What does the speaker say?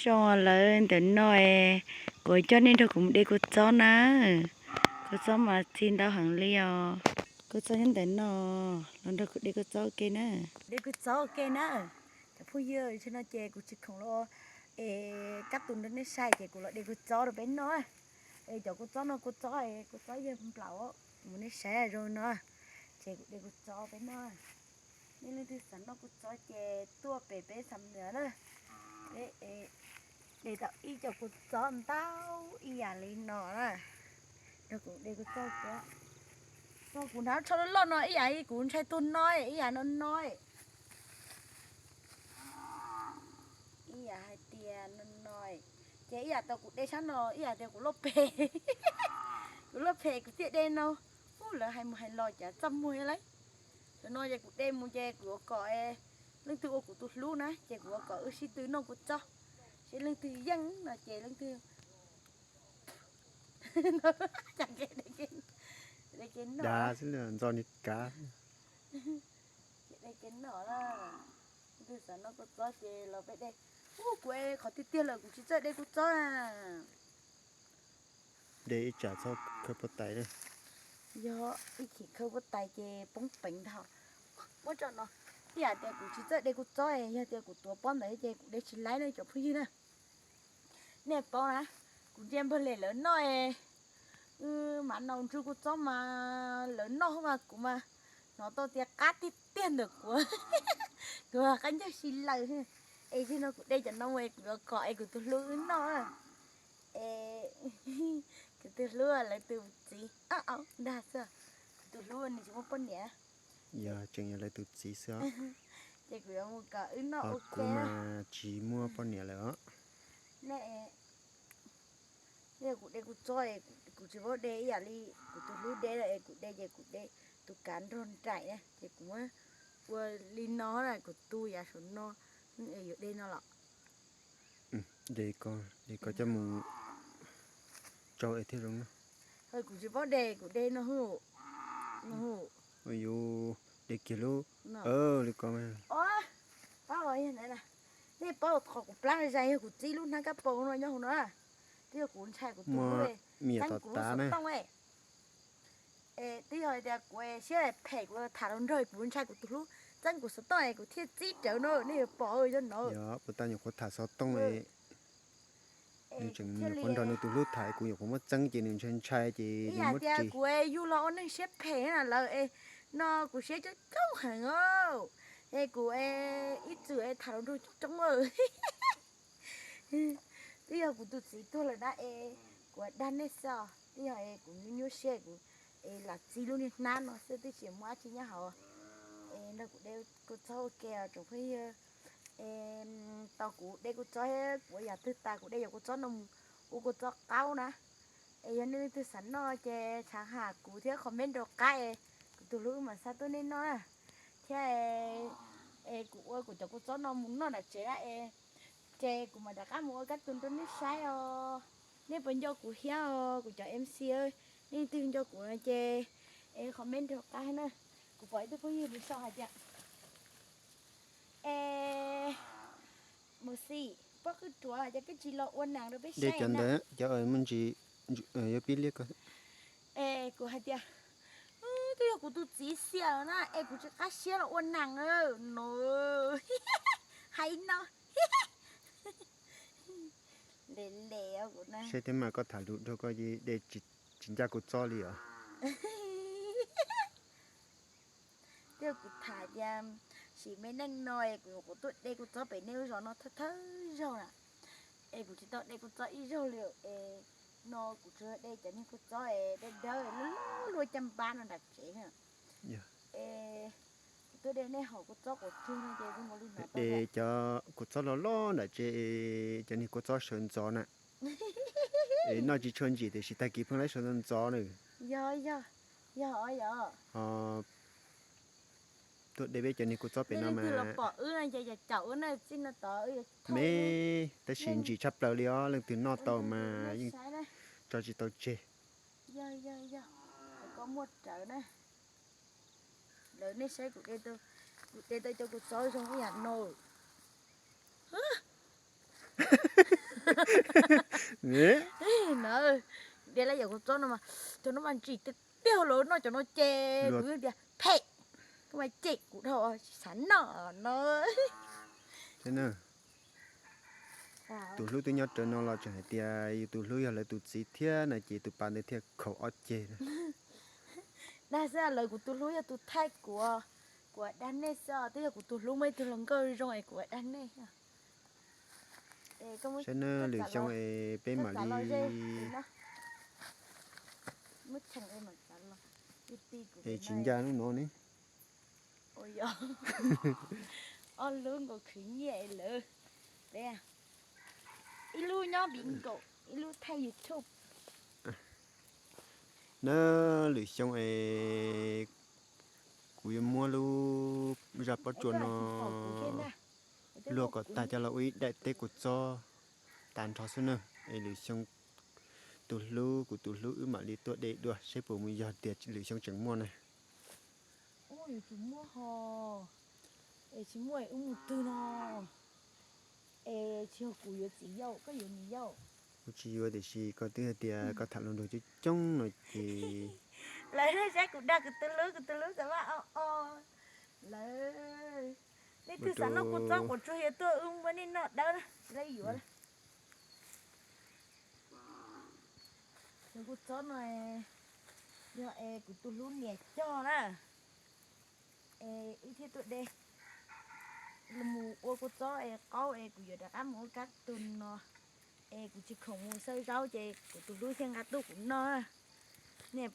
Zoo lawm ntawm no es kuv coj nej nrog kuv mus de kua txob na. Kua txob mas txi ntau heev li os. Kua txob nyob ntawm no, los nrog kuv de kua txob ua ke na. De kua txob ua ke na. Cov phooj ywg, no ces kuv tsis khoom los es kab tus nrog nej saib ces kuv los de kua txob rau peb noj. Es cov kua txob no kua txob es kua txob yawg nplaum, kuv mus nej saib zoo no. Ces kuv de kua txob peb noj. Nej leej twg xav noj kua txob ces tuaj pem peb xam nws na. Peb de tau ib co kua txob ntau ib yam li no na. Nrog kuv de kua txob, kuv hnav tsho loj loj no ib yam li kuv ntshai tuag no, ib yam no no. Ib yam hais tias no no, ces ib yam tau kuv de sab no ib yam tias kuv loj phem. Kuv loj phem kuv thiaj de no. Ub, lawv hais mus hais los cas txaj muag lawm. Tam no ces kuv de mus ces kuv yuav kom leej twg ua kuv tus hlub na ces kuv yuav kom wb sib tw noj kua txob, seb leej twg yeej no ces leej twg. Dav xwb ntxo ni kav. Ces de kev noj na. Leej twg xav noj kua txob ces los peb de. Ub, kuv qhov tiag tiag lawm kuv tsis txawj de kua txob na. De ib tsam txhob khawb pob tais na. Yog ib chim khawb pob tais ces poob peev ntag. Muab tso no. Ib yam tias kuv tsis txawj de kua txob, yog tias kuv tuav pob ntawd ces kuv de tsis laib na cov phooj ywg na. Nej paub na, kuv ntsia npawg Lem lawv noj, mav naus ntsu kua txob mas lawv noj mas kuv mas hnov tau tias qab tiag tiag ntawm kuv. Kuv qab ncauj si lawm. Es yog no kuv de cov no mus es kuv yuav kom es kuv tus hlub wb noj. Es kuv tus hlub lawv tus txiv, ntag xwb, kuv tus hlub nws tsis muaj poj niam. Yog tseem yog lawv tus txiv xwb os. Ces kuv yuav mus kom wb noj ua ke. Kuv mas tsis muaj poj niam lawm os. Yog kuv de kua txob, kuv tsis paub de ib yam li kuv tus hlub de lawm es kuv de ces kuv de tus kav nrog nraim na ces kuv muab ua li no na, kuv tu yav saum no, yuav de no los. De ko, de ko coj mus tsau es thiaj zoo na. Kuv tsis paub de, kuv de no. Yus de kiag lub, li ko. Nej paub qhov kuv plab zais yog kuv txib lub hnab kab paus no nyob hauv no. Twb yog kuv ntshai kuv tus hlub, me nyuam txeeb kuv lub xov tooj. Es twb yog tias kuv siab phem kuv tham los nrog kuv ntshai kuv tus hlub txeeb kuv xov tooj es kuv thiaj txib rawv no, nej yuav pom yog no. Puas tau nyuam qhuav tham xov tooj, nws tseem nyuam qhuav nrog nws tus hlub tham, kuv nyuam qhuav muab txeeb ces nws ntshai ntshai ces nws muab ris. Kuv yug los ua neeg siab phem na lawm es no kuv siab coob coob heev os. Es kuv ib txwm tham los nrog coob coob. Twb yog kuv tus txiv tuag lawm na es kuv dag nej xwb os, twb yog es kuv nyuaj nyuaj siab kuv es lam txib lub niag hnab no xwb twb tsis muaj dab tsi nyob hauv. Es nrog kuv de kua txob ua ke os tsoom phooj ywg. Es tau kuv de kua txob thiab kuv ua yam twg tas kuv de cov kua txob no mus ua kua txob qaub na. Es yog nej leej twg xav noj ces tshav ham kuv thiab comment rau qab es kuv tus hlub wb mam xa tuaj nej noj na. Thiab es kuv ua kuv cov kua txob no mus noj nram tsev na es ces kuv mam rov qab mus ua kab tus nrog nej saib os. Nej puas nco kuv thiab os kuv cov M C, nej leej twg nco kuv no ces es comment rau qab na. Kuv pom ib tug phooj ywg nws sau hais tias, es Mus Xis, pob qwj ruam ces koj tsis los ua neeg rau peb saib na. Cov muaj ntsis yuav pib liab ko. Es kuv hais tias, twb yog kuv tus txiv xiam lawm na es kuv tsis qab siab los ua neeg no. Hais no. Lem lem kuv na. Saib thiab mas koj tham lus rau koj de tsis ncaj kua txob li os. Twb yog kuv tham tias sim me neej no es kuv nyuam qhuav tuaj de kua txob pem nej lub zos no thawj thawj zaug na. Es kuv tsis tau de kua txob ib zaug li es no kuv tsuas de cov niag kua txob es dawb dawb loj loj luaj caj npab no nram tsev na. Es kuv tuaj de nej hom kua txob quav tsuag no ces zoo nkaus li hnov tau de cov kua txob loj loj nram tsev, cov niag kua txob sawv ntxov na. Es noj tsis tshua ntsim tiam sis tag kis pheej laib sawv ntxov ntxov na. Yog, yog, yog os, yog. Tuaj de peb cov niag kua txob pem no mas pom wb no ces caum wb na, txij no tod me, tab sis ntsim tshaj plaws li os, leej twg noj tau mas yeej tso tsis tau tseg. Yog, yog, yog, koj muaj rawv na. Lawv nej saib kuv de tau, kuv de tau cov kua txob zoo ib yam no. No, tias la yam kuv txob no mas, cov no mas ntsim tiag tiag, lawv noj cov no ces kuv tias phem, koj mas cem kuv dhau, tsis xav noj no. Tus hlub twb nyob rawv no los tseem hais tias yus tus hlub yog lawv tus txiv thiab no ces tus pas ntawd thiaj khaum ob ceg. Dag xwb, lawv kuv tus hlub yog tus thaij kuv, kuv dag nej xwb, twb yog kuv tus hlub muaj ib tug hluas nkauj zoo es kuv dag nej. Saib nawb, lwm xyoo es peb mam li, es tsis ncaj lub no ne. Ob lub nkaus khwv nyiaj lawm. Ib lub nyob bingo, ib lub thaij YouTube. Nawb, lwm xyoo es kuv yuav muab lub zaj pob tsuas no luaj kom tag coj los ua ib daim teb kua txob tag nrho xwb na. Es lwm xyoo tus hlub, kuv tus hlub wb mam li tuaj de dua seb puas mus yog tias lwm xyoo tseem muaj na. Ub, yuav tsum muaj ho, es tsis muaj es wb mus twg no? Es tsis yog kuv yuav txiv yau, koj yuav niam yau. Kuv tsis yuav tiam sis koj twb hais tias koj tham hluas nraug coob coob no ces. Lawv saib kuv dag kuv tus hlub, kuv tus hlub xav vaj o o. Lawv, nej twb xav noj kua txob quav tsuag yuav tuaj wb muab nej noj dawb na, tsis lawv yuav. Cov kua txob no yog es kuv tus hlub niam cog na, es wb thiaj tuaj de. Mus ua kua txob es qaub es kuv yuav rov qab mus ua kab tus no, es kuv tsis khoom mus xawb zaub ces kuv tus hlub thiaj nqa tuaj kuv noj. Nej